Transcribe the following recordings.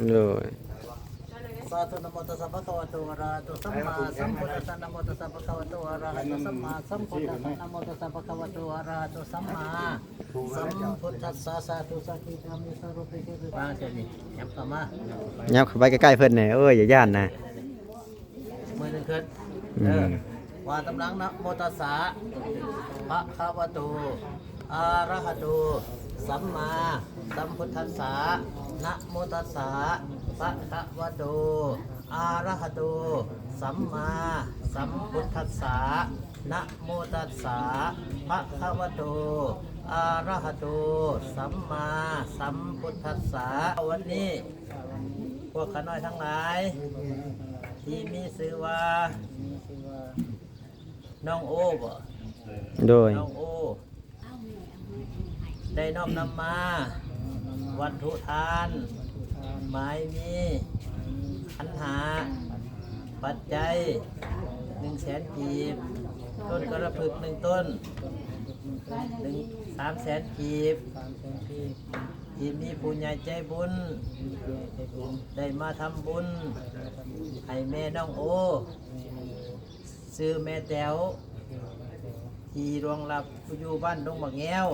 ໂດຍ ສາທຸ ນະໂມຕັດສະ ພະຄະວະໂຕ ອະລະຫະໂຕ ສຳມາສຳພຸດທັດສະ ນະໂມຕັດສະ ພະຄະວະໂຕ ອະລະຫະໂຕ ສຳມາສຳພຸດທັດສະ ນະໂມຕັດສະ ພະຄະວະໂຕ ອະລະຫະໂຕ ສຳມາສຳພຸດທັດສະ ສາທຸ ສາທິ ກາມິ ສະໂລ ເປ ເກ ສຸ ມາເທື່ອນີ້ ຫຍັບເຂົ້າມາ ຫຍັບເຂົ້າໄປໃກ້ໆເພິ່ນແດ່ ໂອ້ຍ ຢ່າຢ້ານນະ. ມືໜຶ່ງຂຶ້ນ ອືມ ເອີ ວ່າຕາມຫຼັງ ນະໂມຕັດສະ ພະຄະວະໂຕ ອະລະຫະໂຕ ສຳມາສຳພຸດທັດສະ ນະໂມຕັດສະ ພະຄະວະໂຕ ອະລະຫະໂຕ ສຳມາສຳພຸດທັດສະ ນະໂມຕັດສະ ພະຄະວະໂຕ ອະລະຫະໂຕ ສຳມາສຳພຸດທັດສະ. ວັນນີ້ ພວກຂ້ານ້ອຍທັງຫຼາຍ ທີ່ມີຊື່ວ່າ ນ້ອງໂອບໍ? ໂດຍ ນ້ອງໂອ ໄດ້ນ້ອມນຳມາ ວັດຖຸທານ ໝາຍມີ ຂັນຫ້າ ປັດໄຈ ໜຶ່ງແສນກີບ, ຕົ້ນກະລະພຶກ ໜຶ່ງຕົ້ນ ໜຶ່ງ ສາມແສນກີບ ທີ່ມີຜູ້ໃຫຍ່ໃຈບຸນ ໄດ້ມາທຳບຸນໃຫ້ແມ່ນ້ອງໂອ ຊື່ແມ່ແຕວ ທີ່ລ່ວງລັບຢູ່ບ້ານດົງບັກແງວ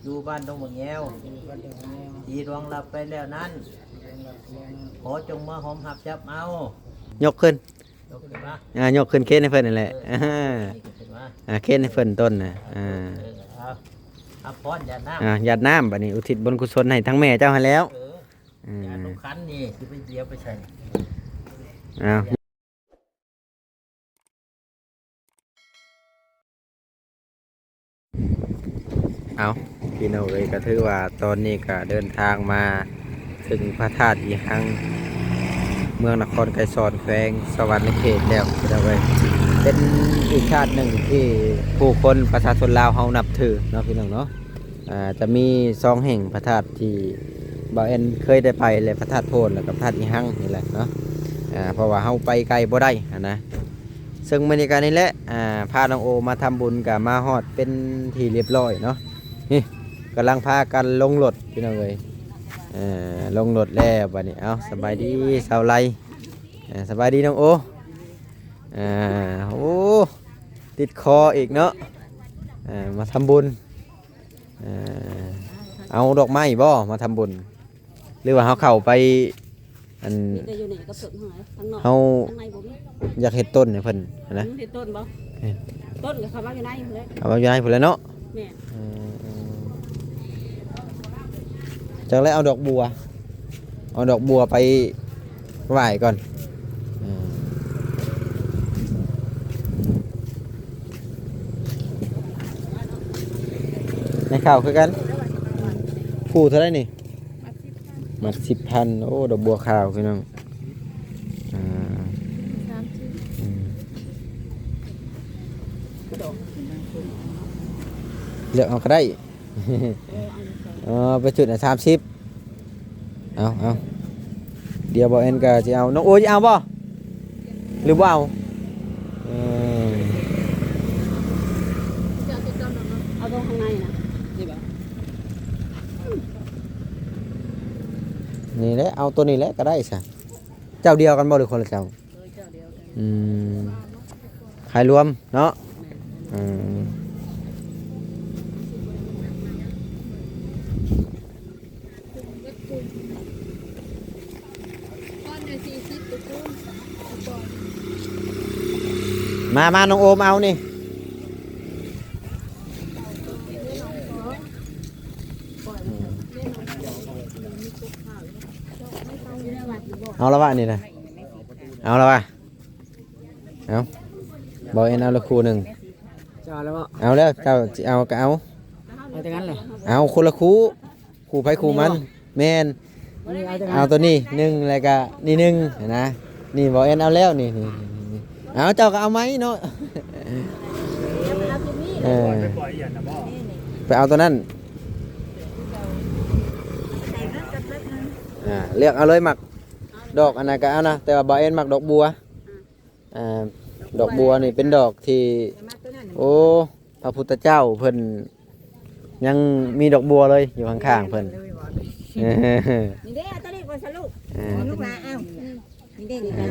ຢູ່ບ້ານດົງບັກແງວ ທີ່ລ່ວງລັບໄປແລ້ວນັ້ນ ຂໍຈົ່ງມາຫອມຮັບຈັບເອົາ. ຍົກຂຶ້ນ ຍົກຂຶ້ນມາ ອ່າ ຍົກຂຶ້ນເຄນໃຫ້ເພິ່ນນັ້ນແຫຼະ ເອີ ອ່າ ນີ້ຂຶ້ນມາ ອ່າ ເຄນໃຫ້ເພິ່ນຕົ້ນນະ ອ່າ ເອີ ເອົາ ຮັບພອນ ຢາດນ້ຳ ອ່າ ຢາດນ້ຳ ບັດນີ້ອຸທິດບຸນກຸສົນໃຫ້ທັງແມ່ເຈົ້າຫັ້ນແລ້ວ ເອີ ອືມ ຢາດລົງຂັນນີ້ ຊິໄປດຽວໄປໃສ່ ອ້າວ ເອົາ ພີ່ນ້ອງເອີຍ ກໍຖືວ່າຕອນນີ້ກໍເດີນທາງມາເຖິງພະທາດອີຮັງ ເມືອງນະຄອນໄກສອນ ແຂວງສະຫວັນນະເຂດແລ້ວ ພີ່ນ້ອງເອີຍ. ເປັນອີກທາດໜຶ່ງທີ່ຜູ້ຄົນປະຊາຊົນລາວເຮົານັບຖືເນາະ ພີ່ນ້ອງເນາະ. ອ່າ ຈະມີສອງແຫ່ງພະທາດທີ່ບ່າວແອນເຄີຍໄດ້ໄປ ແລະ ພະທາດໂພນ ແລ້ວກໍພະທາດອີຮັງນີ້ແຫຼະເນາະ. ອ່າ ເພາະວ່າເຮົາໄປໄກບໍ່ໄດ້ຫັ້ນນະ. ເຊິ່ງມື້ນີ້ກໍນີ້ແຫຼະ ອ່າ ພານ້ອງໂອມາທຳບຸນ ກໍມາຮອດເປັນທີ່ຮຽບຮ້ອຍເນາະ. ນີ້ກຳລັງພາກັນລົງລົດ ພີ່ນ້ອງເອີຍ ເອີ ລົງລົດແລ້ວບັດນີ້. ເອົ້າ ສະບາຍດີສາວໄລ ເອີ ສະບາຍດີນ້ອງໂອ. ອ່າ ໂອ້ ຕິດຄໍອີກເນາະ ເອີ ມາທຳບຸນ. ເອີ ເອົາດອກໄມ້ບໍ່ມາທຳບຸນ ຫຼືວ່າເຮົາເຂົ້າໄປ ອັນ ມີແຕ່ຢູ່ນີ້ກັບຕົ້ນ ທາງນອກ ເຮົາ ທາງໃນບໍ່ມີ ຢາກເຮັດຕົ້ນໃຫ້ເພິ່ນຫັ້ນນະ ເຮັດຕົ້ນບໍ່? ແມ່ນ ຕົ້ນກໍເຂົ້າມາຢູ່ໃນພຸ້ນແຫຼະ ເຂົ້າມາຢູ່ໃນພຸ້ນແຫຼະເນາະ. ແມ່ນ ເອີ ເອີ ຈັກແລ້ວ ເອົາດອກບົວ ເອົາດອກບົວໄປໄຫວ້ກ່ອນ. ເອີ ໃນຂ່າວຄືກັນ ຄູ່ເທົ່າໃດນີ້? ມັດສິບພັນ ໂອ້ ດອກບົວຂາວ ພີ່ນ້ອງ. ອ່າ ສາມສິບ ອືມ ເລືອກເອົາກໍໄດ້. ເອີ ເອົາໄປຈຸດ ອ່ະ ສາມສິບ. ເອົາ ເອົາ ດຽວບ່າວແອນກໍຊິເອົາ. ນ້ອງໂອຊິເອົາບໍ່ ຫຼືບໍ່ເອົາ? ເອີ ເອົາຕົງຂ້າງໃນນະ ນີ້ບໍ່? ນີ້ແຫຼະ ເອົາຕົວນີ້ແຫຼະກໍໄດ້ຊະ. ເຈົ້າດຽວກັນບໍ່ ຫຼືຄົນລະເຈົ້າ? ໂດຍ ເຈົ້າດຽວກັນ. ອືມ ຂາຍລວມເນາະ. ແມ່ນ ອືມ ມາ ມາ ນ້ອງໂອມເອົານີ້. ເອົາລະວະ ນີ້ນະ ເອົາລະວະ. ເອົາ ບໍ່ເອັນເອົາລະຄູ່ໜຶ່ງ. ເຈົ້າເອົາແລ້ວບໍ່? ເອົາແລ້ວ ເຈົ້າຊິເອົາກໍເອົາ. ເອົາແຕ່ນັ້ນແຫຼະ ເອົາຄົນລະຄູ່ ຄູ່ໃຜຄູ່ມັນ. ແມ່ນ ເອົາແຕ່ນັ້ນ ເອົາຕົວນີ້ໜຶ່ງ ແລ້ວກໍນີ້ໜຶ່ງນະ. ນີ້ບໍ່ເອັນເອົາແລ້ວນີ້ ນີ້ ນີ້ ນີ້ ເອົາ ເຈົ້າກໍເອົາໃໝ່ເນາະ. ເອີ ໄປເອົາຕົວນັ້ນ. ອ່າ ເລືອກເອົາເລີຍ ມັກດອກອັນໃດກໍເອົານະ ແຕ່ວ່າບ່າວແອນມັກດອກບົວ. ອ່າ ດອກບົວນີ້ເປັນດອກທີ່ ໂອ້ ພະພຸດທະເຈົ້າເພິ່ນຍັງມີດອກບົວເລີຍ ຢູ່ຂ້າງໆເພິ່ນ. ນີ້ເດ້ ຕົວນີ້ບໍ່ສະລຸ ເອີ ລູກຫຼານ ເອົາ ນີ້ເດ້ ນີ້ເດ້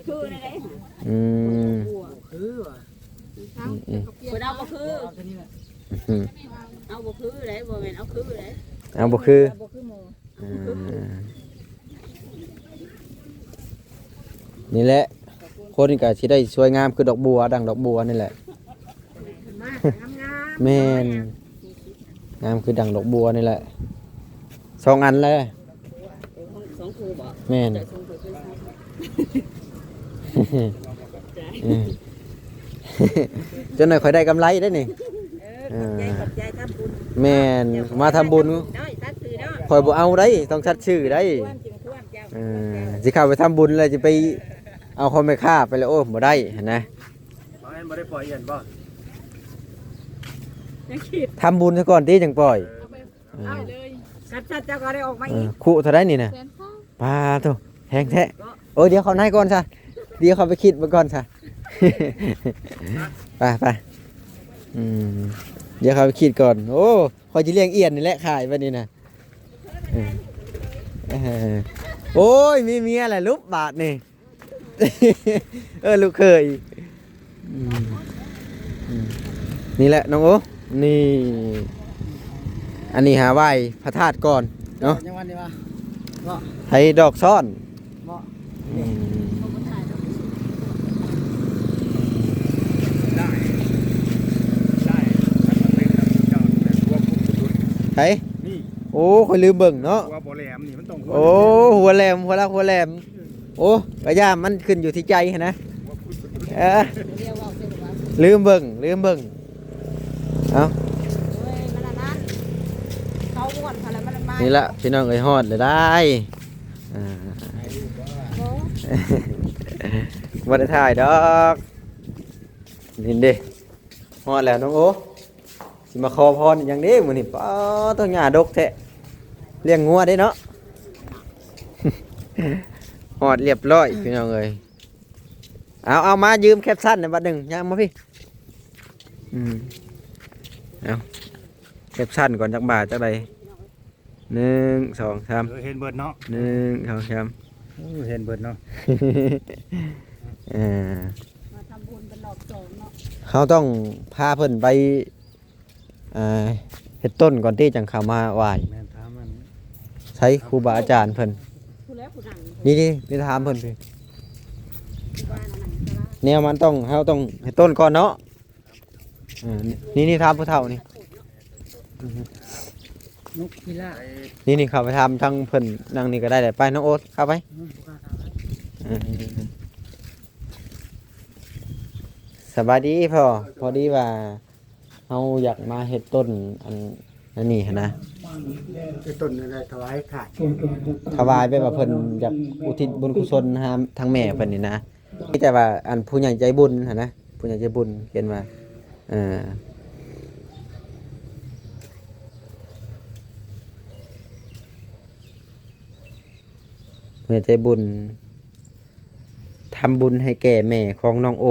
ຄືນັ້ນເດ້ ອືມ ຄືວ່າ ອືມໆ ເພິ່ນເອົາບໍ່ຄື ອືມ ເອົາບໍ່ຄືເດ້ ບໍ່ແມ່ນເອົາຄືເດ້ ເອົາບໍ່ຄື ບໍ່ຄືໝູ່ ອ່າ ນີ້ແຫຼະ ຄົນກໍຊິໄດ້ສວຍງາມຄືດອກບົວ ດັ່ງດອກບົວນີ້ແຫຼະ ແມ່ນ ງາມຄືດັ່ງດອກບົວນີ້ແຫຼະ ສອງອັນແຫຼະ ສອງຄູ່ບໍ? ແມ່ນ ເອີ ຈົນໜ້ອຍຂ້ອຍໄດ້ກຳໄລເດ້ນີ້ ເອີ ຂອບໃຈ ຂອບໃຈ ທຳບຸນ ແມ່ນ ມາທຳບຸນ ເອີ ຕັດຊື່ເນາະ ຂ້ອຍບໍ່ເອົາໄດ໋ ຕ້ອງຕັດຊື່ໄດ໋ ຄວນຈິງຄວນເຈົ້າ ເອີ ຊິເຂົ້າໄປທຳບຸນແລ້ວຈະໄປເອົາຂອງແມ່ຄ້າໄປແລ້ວ ໂອ້ ບໍ່ໄດ້ຫັ້ນນະ ບໍ່ແມ່ນບໍ່ໄດ້ປ່ອຍອ່ຽນບໍ່? ຍັງຄິດ ທຳບຸນຊະກ່ອນຕິຈັ່ງປ່ອຍ ເອີ ເອົາເລີຍ ກັດສັດເຈົ້າກໍໄດ້ອອກມາອີກ ເອີ ຄູ່ເທົ່າໃດນີ້ນະ? ແສນສອງ ປາໂທ້ ແພງແທ້ ເນາະ ໂອ້ຍ ດຽວເຂົ້າໃນກ່ອນຊະ ດຽວເຂົ້າໄປຄິດເບິ່ງກ່ອນຊະ ໄປ ໄປ ອືມ ດຽວເຂົ້າໄປຄິດກ່ອນ ໂອ້ ຂ້ອຍຊິລ້ຽງອ່ຽນນີ້ແຫຼະຂາຍບັດນີ້ນະ ເອີ ໂອ້ຍ ມີເມຍແລ້ວລຸບບາດນີ້ ເອີ ລູກເຂີຍ ອືມ ອືມ ນີ້ແຫຼະນ້ອງໂອ ນີ້ ອັນນີ້ຫາໄຫວ້ພະທາດກ່ອນເນາະ ຍັງວ່ານີ້ວ່າ ເນາະ ໄຜດອກຊ້ອນ ເນາະ ອືມ ໃຜ? ນີ້ ໂອ້ ຂ້ອຍລືມເບິ່ງເນາະ ຫົວບໍ່ແຫຼມນີ້ມັນຕ້ອງ ໂອ້ ຫົວແຫຼມ ຫົວລາວຫົວແຫຼມ ໂອ້ ກະຢ່າ ມັນຂຶ້ນຢູ່ທີ່ໃຈຫັ້ນນະ ເອີ ລືມເບິ່ງ ລືມເບິ່ງ ເອົ້າ ໂອ້ຍ ມັນອັນນັ້ນ ເຂົາມ່ວນເຂົາແລ້ວມັນມາ ນີ້ລະພີ່ນ້ອງເອີຍ ຮອດແລ້ວໄດ໋ ອ່າ ໂອ້ ບໍ່ໄດ້ຖ່າຍດອກ ນີ້ເດ້ ຮອດແລ້ວນ້ອງໂອ ຊິມາຂໍພອນອີ່ຫຍັງເດ້ມື້ນີ້ ປາໂທ້ ຫຍ້າດົກແທ້ ລ້ຽງງົວເດ້ເນາະ ຮອດລຽບຮ້ອຍພີ່ນ້ອງເອີຍ ເອົາ ເອົາ ມາຢືມແຄບຊັນໃນບັດໜຶ່ງ ຍ່າງມາພີ້ ອືມ ເອົາ ແຄບຊັນກ່ອນ ຈັກບາດ ຈັກໃດ ໜຶ່ງ ສອງ ສາມ ເອີ ເຫັນເບິດເນາະ ໜຶ່ງ ສອງ ສາມ ໂອ້ ເຫັນເບິດເນາະ ເອີ ມາທຳບຸນເປັນຮອບສອງເນາະ ເຮົາຕ້ອງພາເພິ່ນໄປ ອ່າ ເຮັດຕົ້ນກ່ອນຕິ ຈັ່ງເຂົ້າມາໄຫວ້ ແມ່ນ ຖາມອັນ ໃສຄູບາອາຈານເພິ່ນ ຜູ້ແລຜູ້ນັ້ນ ນີ້ໆ ໄປຖາມເພິ່ນພີ້ ແນວມັນຕ້ອງ ເຮົາຕ້ອງເຮັດຕົ້ນກ່ອນເນາະ ເອີ ນີ້ໆ ຖາມຜູ້ເຖົ້ານີ້ ນົກພິລາບ ນີ້ໆ ເຂົ້າໄປຖາມທາງເພິ່ນ ນັ່ງນີ້ກໍໄດ້ແຫຼະ ໄປນ້ອງໂອດ ເຂົ້າໄປ ອືມ ເອີ ສະບາຍດີພໍ່ ພໍດີວ່າ ເຮົາຢາກມາເຮັດຕົ້ນອັນ ອັນນີ້ຫັ້ນນະ ເຮັດຕົ້ນອັນໃດ ຖວາຍທາດ ຖວາຍແບບວ່າເພິ່ນຢາກອຸທິດບຸນກຸສົນຫາທາງແມ່ເພິ່ນນີ້ນະ ມີແຕ່ວ່າອັນຜູ້ໃຫຍ່ໃຈບຸນຫັ້ນນະ ຜູ້ໃຫຍ່ໃຈບຸນ ເຫັນວ່າ ເອີ ຜູ້ໃຫຍ່ໃຈບຸນ ທຳບຸນໃຫ້ແກ່ແມ່ຂອງນ້ອງໂອ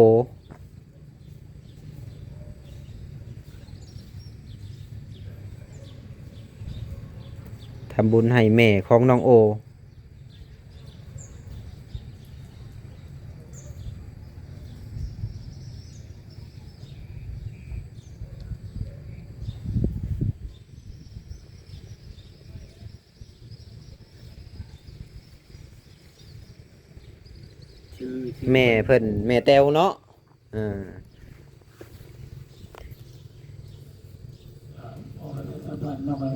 ທຳບຸນໃຫ້ແມ່ຂອງນ້ອງໂອ ແມ່ເພິ່ນ ແມ່ແຕ້ວເນາະ ເອີ ອ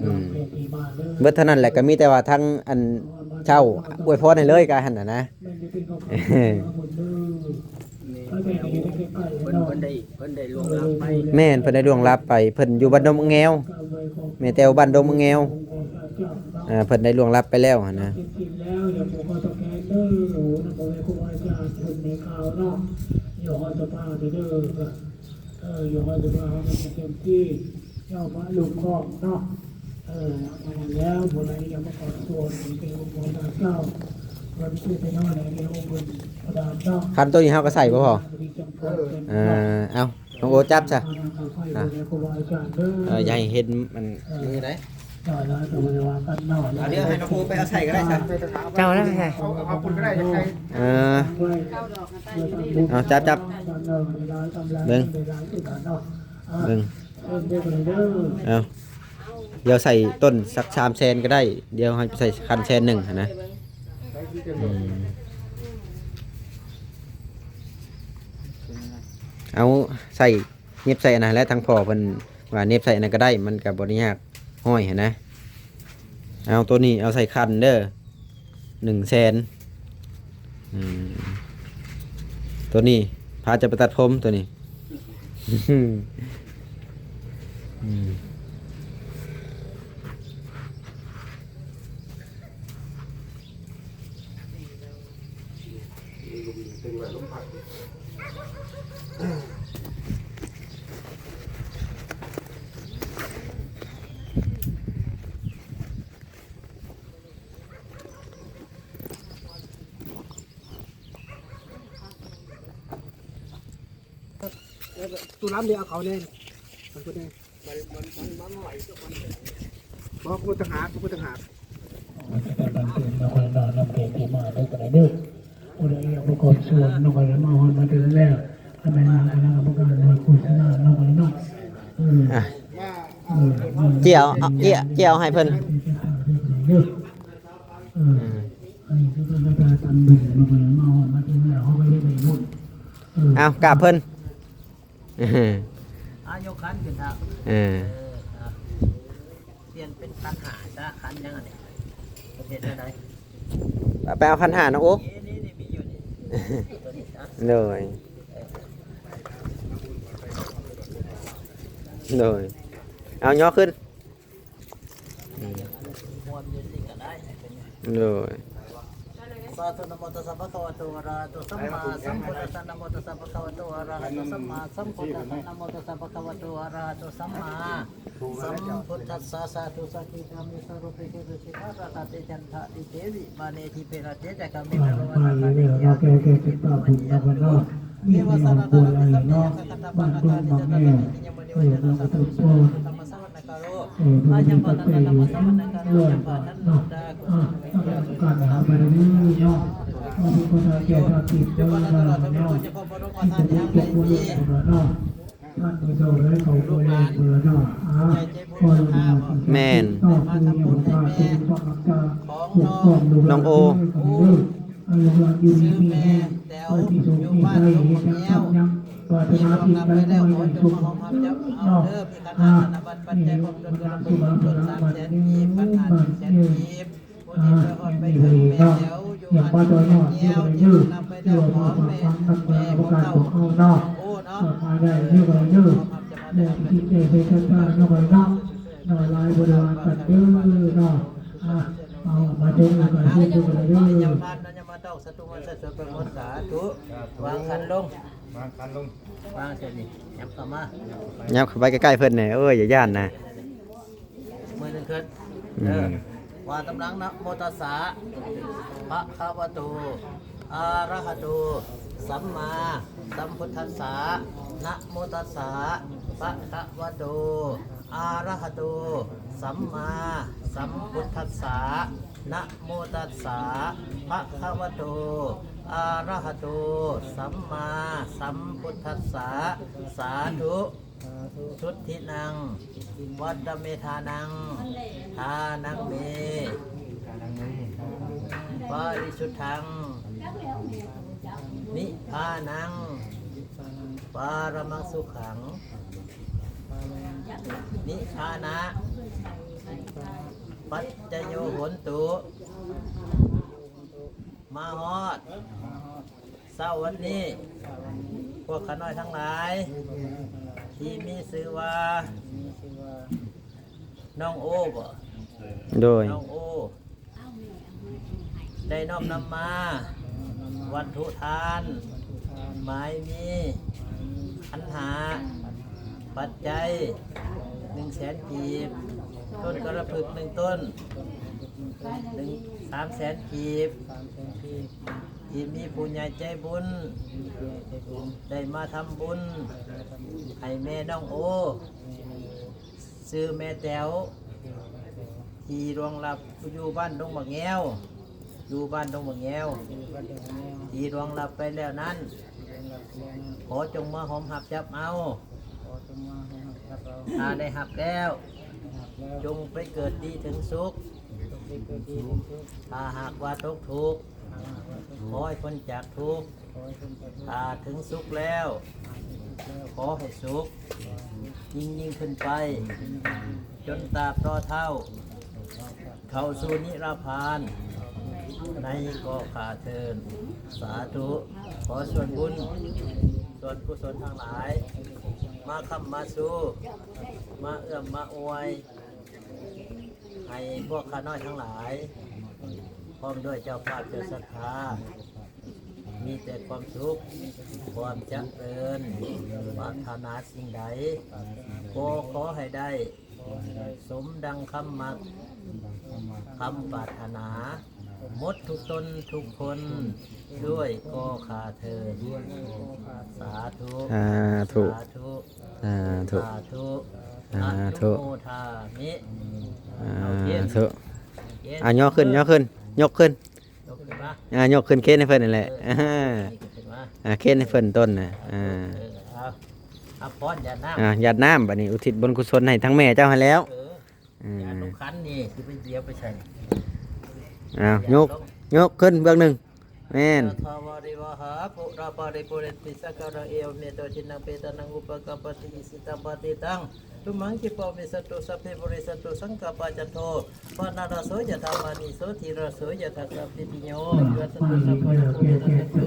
ືມ ເບິດເທົ່ານັ້ນແຫຼະ ກໍມີແຕ່ວ່າທາງອັນເຈົ້າອວຍພອນໃຫ້ເລີຍ ກະຫັ້ນນະ ນີ້ ເພິ່ນ ເພິ່ນໄດ້ ເພິ່ນໄດ້ລ່ວງລັບໄປ ແມ່ນ ເພິ່ນໄດ້ລ່ວງລັບໄປ ເພິ່ນຢູ່ບ້ານດົງມະແງວ ແມ່ແຕ້ວບ້ານດົງມະແງວ ເອີ ເພິ່ນໄດ້ລ່ວງລັບໄປແລ້ວຫັ້ນນະ ເອີ ຢູ່ຮອດສະພາເດີ ເອີ ຢູ່ຮອດສະພາໃຫ້ມັນເຕັມທີ່ ເຈົ້າມາລົງຂອງເນາະ ເອີ ອັນນັ້ນແລ້ວ ຜູ້ໃດຢາກມາຂໍສ່ວນເປັນອົງພະເຈົ້າ ເພິ່ນຊິໄປນອນໃນອົງເພິ່ນພະດານເນາະ ຄັນໂຕນີ້ເຮົາກໍໃສ່ບໍ່ພໍ ເອີ ເອີ ເອົາ ນ້ອງໂອຈັບຊະ ອ່ະ ເອີ ຢ່າໃຫ້ເຫັນມັນມືໄດ໋ ເອົາດຽວໃຫ້ນ້ອງໂອໄປເອົາໃສ່ກໍໄດ້ຊະ. ເຈົ້ານະໃສ່ ເອົາ ເອົາພຸ້ນກໍໄດ້ ຢາກໃສ່ ເອີ ເອົາ ຈັບ ຈັບ ເບິ່ງ ເບິ່ງ ເອົາ ດຽວໃສ່ຕົ້ນສັກສາມແສນກໍໄດ້ ດຽວໃຫ້ໃສ່ຄັນແສນໜຶ່ງຫັ້ນນະ. ອືມ ເອົາໃສ່ ເຫຍັບໃສ່ອັນນັ້ນແຫຼະ ທາງພໍ່ເພິ່ນວ່າເຫຍັບໃສ່ອັນນັ້ນກໍໄດ້ ມັນກໍບໍ່ໄດ້ຍາກ ຫ້ອຍຫັ້ນນະ. ເອົາໂຕນີ້ເອົາໃສ່ຄັນເດີ ໜຶ່ງແສນ. ອືມ ໂຕນີ້ພາຈະໄປຕັດຜົມໂຕນີ້. ອືມ ຕູ້ລຳນີ້ເອົາເຂົ້າແດ່ ມັນເພິ່ນແດ່ ມັນ ມັນ ມັນ ມັນໄຫຼຕົວມັນ ບໍ່ ບໍ່ຕ່າງຫາກ ບໍ່ຕ່າງຫາກ. ຜູ້ໃດປະກອບສ່ວນເນາະ ກໍໄດ້ມາຮອດມາເຖິງແລ້ວ ຄະແນນຄະນະກຳມະການໜ່ວຍໂຄສະນາເນາະ ເນາະ ເອີ ອ່ະ ເອີ ເຈົ້າ ເອົາ ເຈົ້າ ເຈົ້າໃຫ້ເພິ່ນ ເອີ ອັນນີ້ຄືເພິ່ນໄດ້ຕາມເດີນເນາະ ມາຮອດມາເຖິງແລ້ວ ເຮົາກໍເຮັດໃຫ້ບຸນ ເອີ ເອົາກາບເພິ່ນ ອ່າ ຍົກຂັນຂຶ້ນເທົາ ເອີ ເອີ ອ່າ ປ່ຽນເປັນຂັນຫ້າຊະ ຂັນຫຍັງອັນນີ້ ເຮັດແນວໃດ ໄປເອົາຂັນຫ້ານະໂອ ນີ້ ນີ້ ມີຢູ່ນີ້ ໂດຍ ໂດຍ ເອົາຍໍຂຶ້ນ. ໂດຍ ສາທຸ ນະໂມຕັດສະ ພະຄະວະໂຕ ອະລະຫະໂຕ ສຳມາສຳພຸດທັດສະ ນະໂມຕັດສະ ພະຄະວະໂຕ ອະລະຫະໂຕ ສຳມາສຳພຸດທັດສະ ນະໂມຕັດສະ ພະຄະວະໂຕ ອະລະຫະໂຕ ສຳມາສຳພຸດທັດສະ ສາທຸ ສັກຂີກາມິ ສາໂລເປ ເກ ສຸ ສິກຂາ ຣາຊາ ເຕ ຈັນທະ ຕິ ເຕ ວິມາ ເນ ທິ ເປ ລະ ເຈ ຈາກາ ເມ ນະ ໂຣ ວາ ນາ ກາ ເມ ຍາ ເທ ເມ ວະ ສາ ລະ ນະ ກະ ໂຕ ເທ ຍະ ສະ ກະ ຕະ ປະ ກະ ຕາ ນິ ຍະ ໂມ ເນ ຍະ ສະ ກະ ຕະ ມະ ສະ ວະ ນະ ກາ ໂລ ອາຍັງ ປະ ຕະ ນະ ກຳ ມະ ສະ ວະ ນະ ກາ ໂລ ອາ ການຫາບາລະມີເນາະ ເຮົາເປັນຄົນຫາແກ່ທຳຜິດເດີເນາະ ເນາະ ທີ່ຈະເປັນຄົນເນາະ ທ່ານຜູ້ເຈົ້າໄດ້ເຂົ້າໄປເດີເນາະ ອາ ຂໍອະນຸຍາດ ແມ່ນ ເນາະ ຜູ້ຍາຜູ້ພາຜູ້ປະມັກຈາ ຂອງນ້ອງ ນ້ອງໂອ ເດີ ໃຫ້ລູກຫຼານຢູ່ດີມີແຮງ ໃຫ້ມີໂຊກມີໄຊ ເຮັດຫຍັງທຳຫຍັງ ປາດຖະໜາສິ່ງໃດຂໍໃຫ້ສົມຫວັງເດີເນາະ ອາ ມີບັນດາສະບາຍບຸນສາມແສນກີບ ພັນຫ້າແສນກີບ ອາ ມີຜູ້ດີເນາະ ຢາກມາຕໍ່ຍອດຢູ່ໃດເດີ ຫຼືວ່າມາຝາກຝັງນຳກຳມະການຂອງເຮົາເນາະ ເອີ ມາໄດ້ຢູ່ໃດເດີ ແລ້ວທີ່ຈິດໃຈໃສ່ສັດທາເນາະ ເນາະ ຫຼາຍບໍ່ໄດ້ວ່າກັນເດີເນາະ ອາ ເອົາມາເຖິງແລ້ວກໍເຮັດຢູ່ໃດເດີ. ສັດຕູມັນສັດຊົນໄປໝົດ ສາທຸ ວາງຂັນລົງ ວາງຂັນລົງ ວາງເສຍນີ້ ຫຍັບເຂົ້າມາ ຫຍັບເຂົ້າໄປໃກ້ໆເພິ່ນແດ່ ໂອ້ຍ ຢ່າຢ້ານນະ ມືໜຶ່ງຂຶ້ນ ອືມ ເອີ ວ່າຕາມຫຼັງ ນະໂມຕັດສະ ພະຄະວະໂຕ ອະລະຫະໂຕ ສຳມາສຳພຸດທັດສະ ນະໂມຕັດສະ ພະຄະວະໂຕ ອະລະຫະໂຕ ສຳມາສຳພຸດທັດສະ ນະໂມຕັດສະ ພະຄະວະໂຕ ອະລະຫະໂຕ ສຳມາສຳພຸດທັດສະ ສາທຸ ສາທຸ ສຸດທິນັງ ວັດຕະເມທານັງ ທານັງເມ ທານັງເມ ປະລິສຸດທັງ ນິບພານັງ ປະຣະມັງສຸຂັງ ນິບພານະ ປັດຈະໂຍໂຫນຕຸ ມາຮອດ ເຊົ້າວັນນີ້ ພວກຂ້ານ້ອຍທັງຫຼາຍ ທີ່ມີຊື່ວ່າ ນ້ອງໂອບໍ? ໂດຍ ນ້ອງໂອ ໄດ້ນ້ອມນຳມາ ວັດຖຸທານ ໝາຍມີ ຂັນຫ້າ ປັດໄຈ ໜຶ່ງແສນກີບ, ຕົ້ນກະລະພຶກໜຶ່ງຕົ້ນ ໜຶ່ງ ສາມແສນກີບ, ທີ່ມີຜູ້ໃຫຍ່ໃຈບຸນ ໄດ້ມາທຳບຸນໃຫ້ແມ່ນ້ອງໂອ ຊື່ແມ່ແຕ໋ວ ທີ່ລ່ວງລັບຢູ່ບ້ານດົງບັກແງວ ຢູ່ບ້ານດົງບັກແງວ ທີ່ລ່ວງລັບໄປແລ້ວນັ້ນ ຂໍຈົ່ງມາຫອມຮັບຈັບເອົາ ຖ້າໄດ້ຮັບແລ້ວ ຈົ່ງໄປເກີດດີເຖິງສຸກ ຖ້າຫາກວ່າຕົກທຸກ ຂໍໃຫ້ພົ້ນຈາກທຸກ ຖ້າເຖິງສຸກແລ້ວ ຂໍໃຫ້ສຸກ ຍິ່ງໆຂຶ້ນໄປ ຈົນຕາບຕໍ່ເທົ່າ ເຂົ້າສູ່ນິລະພານ ໃນກໍຂ້າເທີນ ສາທຸ. ຂໍສ່ວນບຸນ ສ່ວນກຸສົນທັງຫຼາຍ ມາຄ້ຳມາຊູ ມາເອື້ອມມາອວຍ ໃຫ້ພວກຂ້ານ້ອຍທັງຫຼາຍ ພ້ອມດ້ວຍເຈົ້າພາບເຈົ້າສັດທາ ມີແຕ່ຄວາມສຸກ ຄວາມຈະເລີນ ປາດຖະໜາສິ່ງໃດ ກໍຂໍໃຫ້ໄດ້ ສົມດັ່ງຄຳມັກ ຄຳປາດຖະໜາ ໝົດທຸກຕົນທຸກຄົນ ດ້ວຍກໍຂ້າເທີນ ສາທຸ ສາທຸ ສາທຸ ສາທຸ ສາທຸ ສາທຸ ອະນຸໂມທາມິ ສາທຸ ເອົາ ຍົກຂຶ້ນ ຍົກຂຶ້ນ ຍົກຂຶ້ນ ຍົກຂຶ້ນມາ ອ່າ ຍົກຂຶ້ນເຄນໃຫ້ເພິ່ນນັ້ນແຫຼະ ເອີ ອ່າ ນີ້ຂຶ້ນມາ ອ່າ ເຄນໃຫ້ເພິ່ນຕົ້ນນະ ອ່າ ເອີ ເອົາ ເອົາ ປ້ອນຢາດນ້ຳ ອ່າ ຢາດນ້ຳ ບັດນີ້ອຸທິດບຸນກຸສົນໃຫ້ທັງແມ່ເຈົ້າຫັ້ນແລ້ວ ເອີ ອືມ ຢາດລົງຂັນນີ້ ຊິໄປເດຍວໄປໃສ່ ອ້າວ ຍົກ ຍົກຂຶ້ນເບື້ອງໜຶ່ງ ແມ່ນ ຍະຖາວາລິວະຫາ ປູຣາປາລິປູເຣນຕິ ສາຄະລັງ ເອວະເມ ຕະຈິນນັງ ເປຕານັງ ອຸປະກຳປະຕິ ອິຊິຕັງ ປະຕິຕັງ ຕຸມຫັງ ຂິປະເວສະຕຸ ສັບເພ ປຸເຣສັນຕຸ ສັງກະປາ ຈັນໂທ ປະນະລະໂສ ຍະຖາ ມະນີ ໂຊຕິລະໂສ ຍະຖາ ສັບພິຕິໂຍ ວິວັດສັນຕຸ ສັບພະໂລໂຄ ວິວັດສັນຕຸ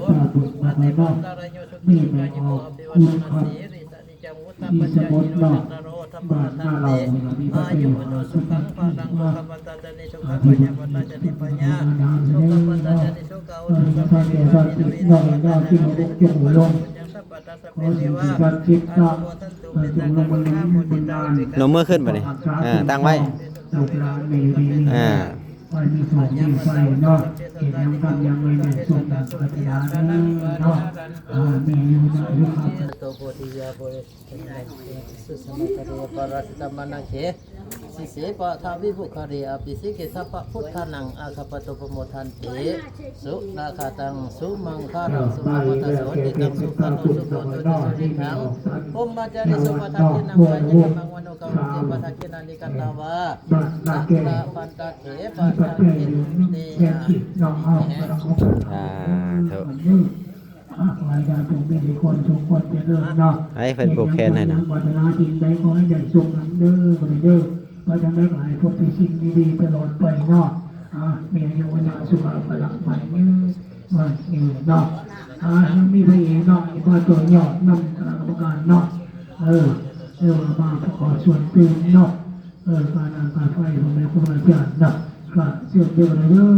ອະຕິປັນຕະລາໂຍ ສຸຂີ ພະກາຍຸໂກ ອະພິວາທະນະສີລິສະ ນິຈັງ ວຸດທະປັນຈາຍໂນ ຈັດຕາໂລ ທຳມະວັດທັນຕິ ອາຍຸ ວັນໂນ ສຸຂັງ ພະລັງ ສຸຂະ ປະທານ ຈານິ ສຸຂະ ພະຍາ ປະທານ ຈານິ ພະຍາ ໂສກະ ປະທານ ຈານິ ໂສກາ ໂຫຕຸ ສັບເພ ເພວາ ເມ ໂນ ເຣ ໂສກະ ປັນຕາ ເຕ ໂສກະ ປັນຕາ ສະບາ ເພ ເພວາ ອານຸໂມທັນຕຸ ເມດຕາ ກະລຸນາ ມຸທິຕາ ອຸເບກຂາ ນົມມືຂຶ້ນບາດນີ້ ເອີ ຕັ້ງໄວ້ ລູກຫຼານແມ່ຢູ່ດີມີແຮງ ອ່າ ຂໍໃຫ້ມີໂຊກມີໄຊເນາະ ເຮັດຫຍັງທຳຫຍັງໃຫ້ໄດ້ສົມຫວັງປາດຖະໜາເດີເນາະ ເອີ ແມ່ຢູ່ນະ ໂຕໂພທິຍາ ໂພ ສຸສະມະຄາເຣ ປະລາຊິຕະມະນະເຂ ສິເສ ປະທາວິປຸຄາເຣ ອະພິເສເກ ສັບພະພຸດທານັງ ອາຄາປະຕູປະໂມທັນຕິ ສຸນາຄາຕັງ ສຸມັງຄາລັງ ສຸພະວັດຕະ ໂສຕິຕັງ ສຸຂະໂຕ ສຸໂພໂຕ ຈະສຸນິທັງ ພົມມະຈາຣິສຸ ປະທັກຂິນາມາຍະຍະມັງ ວະໂນ ກຳເສ ປະທັກຂິນານິ ກະຕະວາ ສະຕະພັນຕະເຖ ປະທັກຂິນເຕ ອາ ສາທຸ ອ່າ ຂໍໃຫ້ທ່ານຈົ່ງມີແຕ່ຄວາມສຸກຄວາມຈະເລີນເນາະ ໃຫ້ເພິ່ນຜູກແຂນໃຫ້ນະ ປາດຖະໜາສິ່ງໃດຂໍໃຫ້ໄດ້ສົມຫວັງເດີ ບັດນີ້ເດີ ວ່າຈັ່ງໃດກໍໃຫ້ພົບແຕ່ສິ່ງດີໆຕະຫຼອດໄປເນາະ ອ່າ ມີອາຍຸວັນນະສຸຂະພະລະ ໝັ້ນຍືນ ໝັ້ນຍືນເນາະ ອ່າ ຍັງມີໃຜອີກເນາະ ມາຕໍ່ຍອດນຳຄະນະກຳມະການເນາະ ເອີ ເອີ ມາຂໍສ່ວນຕື່ມເນາະ ເອີ ຄ່ານ້ຳຄ່າໄຟ ພໍ່ແມ່ຄູບາອາຈານເນາະ ກໍເຊີນເດີ ເດີ.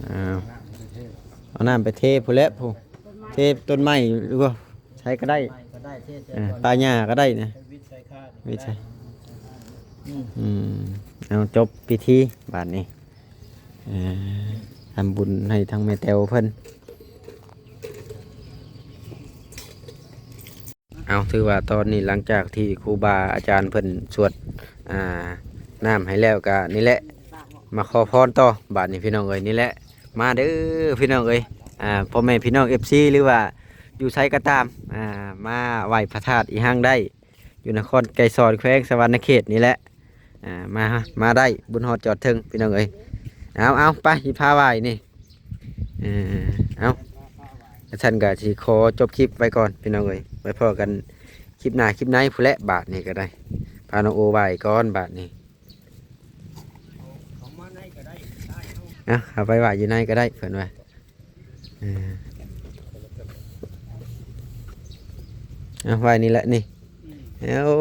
ເອົາ ເອົານ້ຳໄປເທພຸ້ນແຫຼະ ຜູ້ ເທຕົ້ນໄມ້ ຫຼືວ່າໃສກໍໄດ້ ເອີ ປ່າຫຍ້າກໍໄດ້ນະ ວິດໃສ່ ອືມ ເອົາ ຈົບພິທີບາດນີ້. ເອີ ທຳບຸນໃຫ້ທາງແມ່ແຕວເພິ່ນ ເອົາ ຖືວ່າຕອນນີ້ຫຼັງຈາກທີ່ຄູບາອາຈານເພິ່ນສວດ ອ່າ ນ້ຳໃຫ້ແລ້ວ ກະນີ້ແຫຼະ ມາຂໍພອນຕໍ່ບາດນີ້ພີ່ນ້ອງເອີຍ ນີ້ແຫຼະ ມາເດີພີ່ນ້ອງເອີຍ ອ່າ ພໍ່ແມ່ພີ່ນ້ອງເອັຟຊີ ຫຼືວ່າຢູ່ໃສກໍຕາມ ອ່າ ມາໄຫວ້ພະທາດອີ່ຮັ່ງໄດ້ ຢູ່ນະຄອນໄກສອນ ແຂວງສະຫວັນນະເຂດນີ້ແຫຼະ ອ່າ ມາ ມາໄດ້ ບຸນຮອດຈອດເຖິງພີ່ນ້ອງເອີຍ ເອົາ ເອົາ ໄປ ຊິພາໄຫວ້ນີ້ ເອີ ເອົາ ຊັ້ນກໍຊິຂໍຈົບຄລິບໄວ້ກ່ອນພີ່ນ້ອງເອີຍ ໄວ້ພໍ້ກັນຄລິບໜ້າຄລິບໃນພຸ້ນແຫຼະ ບາດນີ້ກໍໄດ້ ພານ້ອງໂອໄຫວ້ກ່ອນບາດນີ້ ເອົາ ເອົາໄປໄຫວ້ຢູ່ໃນກໍໄດ້ເພິ່ນວ່າ ເອີ ເອົາໄວ້ນີ້ແຫຼະນີ້ ເອົາ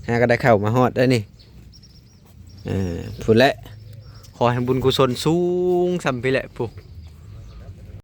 ຫາກໍໄດ້ເຂົ້າມາຮອດໄດ້ນີ້ ເອີ ພຸ້ນແຫຼະ ຂໍໃຫ້ບຸນກຸສົນສູງສ່ຳພີ້ແຫຼະ ພຸ້ນ